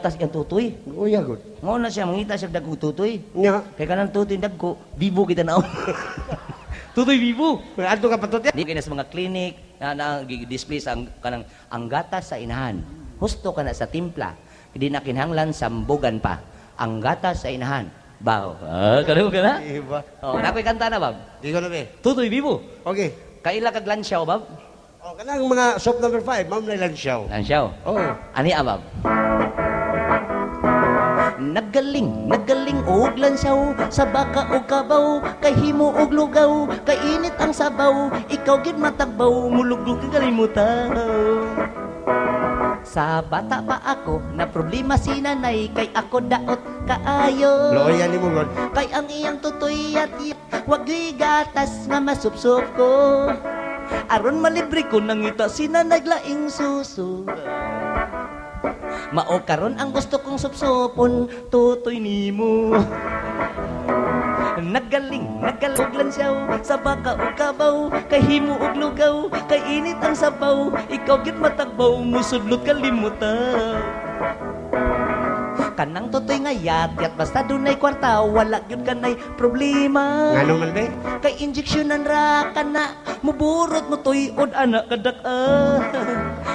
Gatas iyang tutoy. Uya gud. Mao na siya mangita siya dagko tutoy. Nya. Kay kanang tutoy dagko, bibo kita na. Tutoy bibo. Adto ka patut. Di kay na sa mga clinic na, na display sa kanang ang gatas sa inahan. Husto ka na sa timpla. Di na kinahanglan sambugan pa. Ang gatas sa inahan. Baw. Ah, kano ka na? Iba. Oh, nakoy kanta na, bab. Di ko na be. Tutoy bibo. Okay. Kaila kag lansyaw, bab? Oh, kanang mga soap number 5, ma'am na lang siya. Lansyaw. Oh. Ani abab. Nagaling, nagaling og lansaw sa baka og kabaw, kay himo og lugaw, kay init ang sabaw, ikaw gid matagbaw, mulugdog ka kalimutaw. Sa bata pa ako, na problema si nanay, kay ako daot kaayo. Looyan ni mo god. Kay ang iyang tutoy at wag gatas nga masupsop ko. Aron malibre ko nangita si nanay laing suso. Mao karon ang gusto kong supsupon, tutoy nimo. Nagaling, nagaling og lansaw sa baka ug kabaw, kay himo og lugaw, kay init ang sabaw, ikaw gid matagbaw, musudlot kalimutaw. Kanang tutoy nga yat-yat basta dunay kwarta, wala gyud kanay problema. Ngano man be? Kay injeksyonan ra kana, muburot mo tuyod anak kadak-a.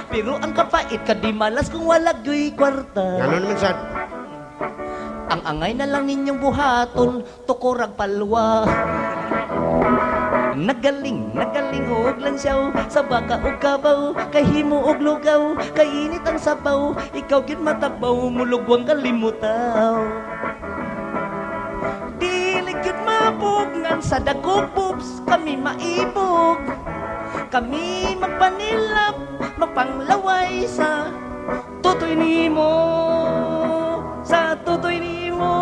Pero ang kapait ka di malas kung wala gyuy kwarta. Ngano naman sad? Ang angay na lang ninyong buhaton, tukorag palwa. Nagaling, nagaling og lansaw sa baka ug kabaw, kay himo og lugaw, kay init ang sabaw, ikaw gid matagbaw, mulugwang kalimutaw. Dili gyud mabugnan sa dagkong boobs, kami maibog. Kami magpanilap, magpanglaway sa tutoy nimo, sa tutoy nimo.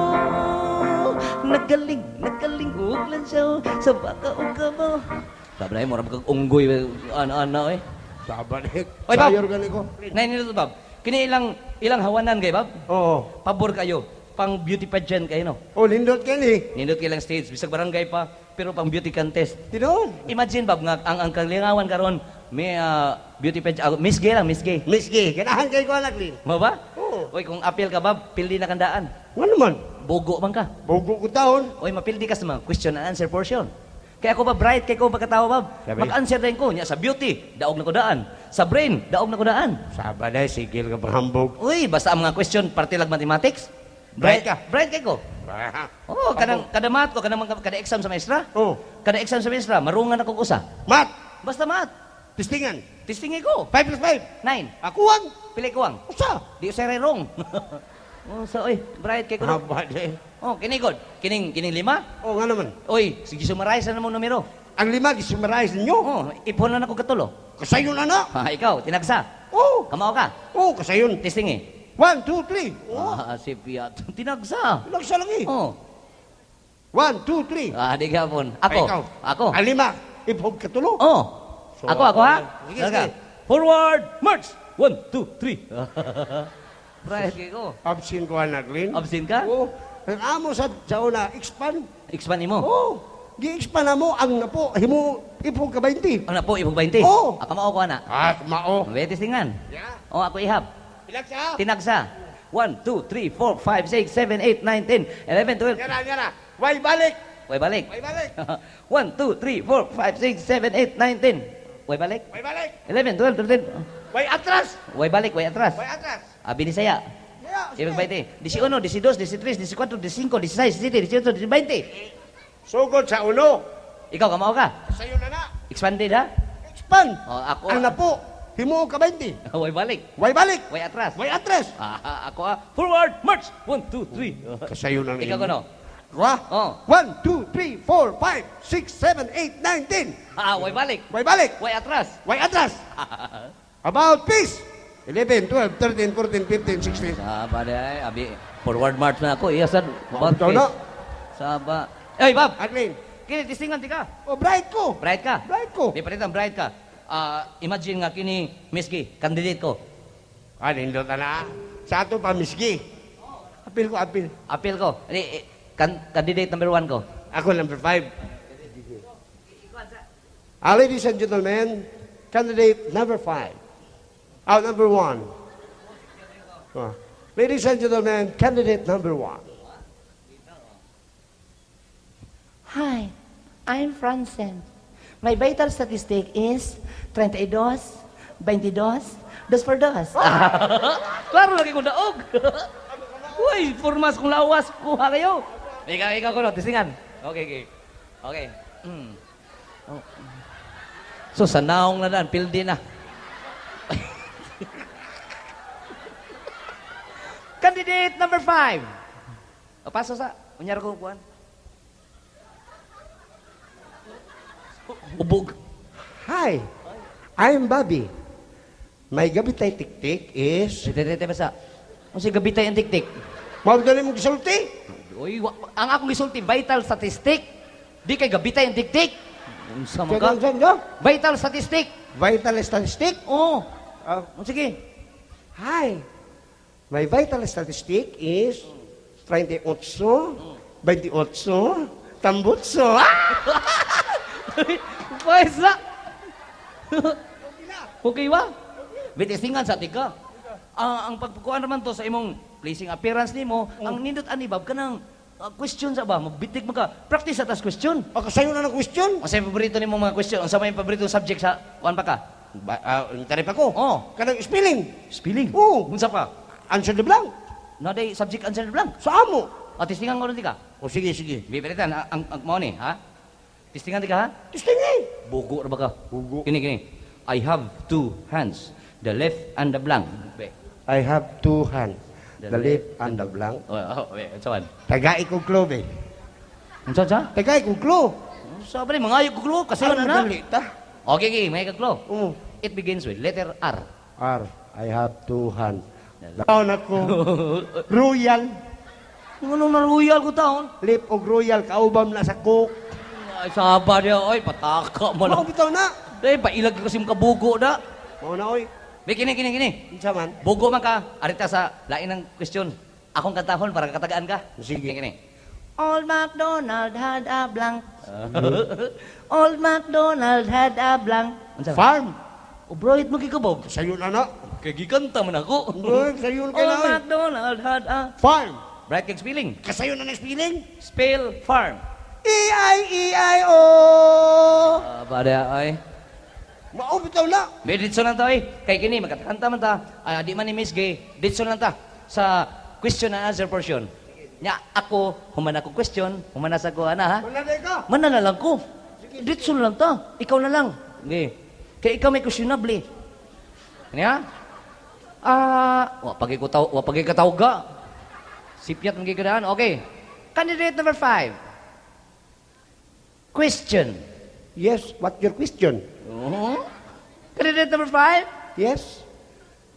Nagaling, nagaling og lansaw sa baka ug kabaw. Sabi na mura kag unggoy ana-ana eh. Saba ni. Oy, Bob. Sayor gani ko. Nay nito, Bob. Kini ilang ilang hawanan kay Bob? Oo. Pabor kayo pang beauty pageant kayo no. Oh, lindot kani. Nindot kay ilang stage bisag barangay pa pero pang beauty contest. Tinuod. Imagine, Bob, nga ang kalingawan karon may beauty pageant, Miss Gay lang, Miss Gay. Miss Gay, ganahan kay ko anak Lin. Mo ba? Oo. Oy, kung apil ka, Bob, pildi na kandaan. Ngano man? Bogo man ka. Bogo ko taon. Oy, mapildi ka sa mga question and answer portion. Kaya ako ba bright kay ko pagkatawa, Bob. Sabi? Mag-answer din ko nya sa beauty, daog na ko daan. Sa brain, daog na ko daan. Saba na sigil ka panghambog. Uy, basta ang mga question parte lag mathematics. Bright ka. Bright kay ko. Oh, kanang kada math ko, kanang kada exam sa maestra. Oh, Kada exam sa maestra, marungan ako usa. Mat, Basta math. testingan. Testingin ko. 5 plus 5. 9. Ako ang Pili ko ang. usa. Di usay wrong. Oh, so oy, bright kay ko. No? Haba ni. Oh, kini god. Kining kining lima. Oh, ngano man? Oy, sige summarize na mo numero. Ang lima gisummarize ninyo. Oh, ipon na nako katulo. Kasayon na na. Ha, ikaw, tinagsa. Oh, Kamao ka. oh, kasayon. Testing eh. 1, 2, 3. Oh, Ah, si Piat. Tinagsa. nagsa lagi. Oh. 1, 2, 3. Ah, di gapon. Ako. Ay, ikaw. Ako. Ang lima, ipog katulo. Oh. So, Ako, ako ha? Sige, Talaga. sige. Forward, march. 1, 2, 3. Bright kay ko. Absent ko anak, Lin. Absent ka? Oo. Ang amo sa una, expand. Expand nimo. Oo. Gi-expand na mo ang napo, himo ipog ka 20. Ano po, ibog 20? Oo. Ako mao ko ana. Ah, mao. May testingan. Yeah. Oh, ako ihap. Tinagsa. Tinagsa. 1, 2, 3, 4, 5, 6, 7, 8, 9, 10, 11, 12. Yara, yara. Way balik. Way balik. Way balik. 1, 2, 3, 4, 5, 6, 7, 8, 9, 10. Way balik. Way balik. 11, 12, 13. Way atras. Way balik, way atras. Way atras. Ah, binisaya. Yeah, Ibig 20. 11, 12, 13, 14, 15, 16, 17, 18, 20. Sugod sa uno. Ikaw, kamao ka. Sayo na na. Expanded ha? Expand. Oh, ako. Ang napo, himo ka 20. Way balik. Way balik. Way atras. Way atras. Ah, ako ah. Forward, march. 1, 2, 3. Kasayo na Ikaw kono. Wa? Oh. 1, 2, 3, 4, 5, 6, 7, 8, 9, 10. Ah, way balik. Way balik. Way atras. Way atras. About face. 11, 12, 13, 14, 15, 16. Saba day, abi forward march na ako. Iya sad. About Ikaw na. face. Saba. Ay, Bob. Adlin. Kini tistingan ti ka. Oh, bright ko. Bright ka. Bright ko. Di palitan bright ka. Ah, imagine nga kini Miss G, candidate ko. Ah, nindot na. Sa ato pa, miski. Apil ko, apil. Appeal ko. Di, eh, candidate number 1 ko. Ako number 5. Ah, ladies and gentlemen, candidate number 5. Ah, number 1. Ah. Ladies and gentlemen, candidate number 1. Hi, I'm Francen. My vital statistic is 32, 22, dos por dos. Klaro lagi kong daog. Uy, formas kong lawas. Kuha kayo. Ikaw, ikaw ko no, tisingan. Okay. Okay. Oh. So, sa naong na daan, pildi na. Candidate number 5. O, paso sa, unyar ko, kuhan. Ubog. Hi, I'm Bobby. My gabitay tiktik is. Tete, tete, basta. Kung si gabitay ang tiktik. Mao dali mong gisulti. Uy, ang akong gisulti, vital statistic. Di kay gabitay ang tiktik. Unsa man ka? Saan, saan? Vital statistic. Vital statistic? Oo. Ah. Oh, sige. Hi. My vital statistic is 38, 28, tambutso. Ah! Pwesa. Okay ba? Bitistingan sa tika. Ang pagkukuan naman to sa imong pleasing appearance nimo, ang nindot ani bab kanang question sa ba, mabitig man ka. Practice sa tas question. O, kasayo na ng question. Unsa yung paborito nimo mga question? Unsa may paborito subject sa kuan pa ka? Ba, tarif ako. Oh. Kanang spelling. Spelling. Oo. Unsa pa? Answer the blank. Na day subject answer blank. Sa amo. O, tistingan ko rin ka. O, sige, sige. Bibiritan ang mao ni, ha? Tistingan di ka ha? Tistingin. Bugo ra ba ka? Bugo. Kini kini. I have two hands, the left and the blank. Be. I have two hands. The The left and the blank. Oh, be, unsa man? Tagay kong clue, be. Unsa sa? Tagay kong clue. Unsa ba ni mangayo ko clue kasi na na. Madali ta. Okay, okay, may ka clue. Oo. It begins with letter R. R. I have two hands. Taon ako. Royal. Ano na royal ko taon? Lip og royal. Kaubam na sa cook. Ay, saba niya, oy, pataka mo Mao lang. bitaw na. Day, pailag ka kasi mong kabugo na. Mao na, oy. Be, kini, kini, kini. Unsa man? Bugo man ka. Arita sa lain ng question. Akong kantahon para katagaan ka. Sige. Kini, kini. Old MacDonald had a blank. Old MacDonald had a blank. Unsa man? Farm. Ubrohit mo kikabog. Sayo na na. Kay gikanta man ako. Uy, sayo na kay Old na, oy. MacDonald had a. Farm. Bright kag spelling. Kasayo na na spelling. Spell farm. E-I-E-I-O. Bada ay. Mao bitaw na. May ditso lang ta, oy. Kay kini magkanta man ta. Ay, di man ni Miss Gay. Ditso lang ta sa question and answer portion. Nya ako human ako question, human na sa ko ana ha. Mananay ka. Mana na lang ko. Ditso lang ta. Ikaw na lang. Okay. Kay ikaw may questionable. Niya? Ah, wa pagi ko taw, wa pagi katawga. Sipyat man gigadaan. Okay. Candidate number 5. Question. Yes, what your question? Oh. Candidate number 5. Yes,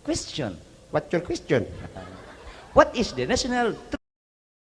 Question. what your question? What is the national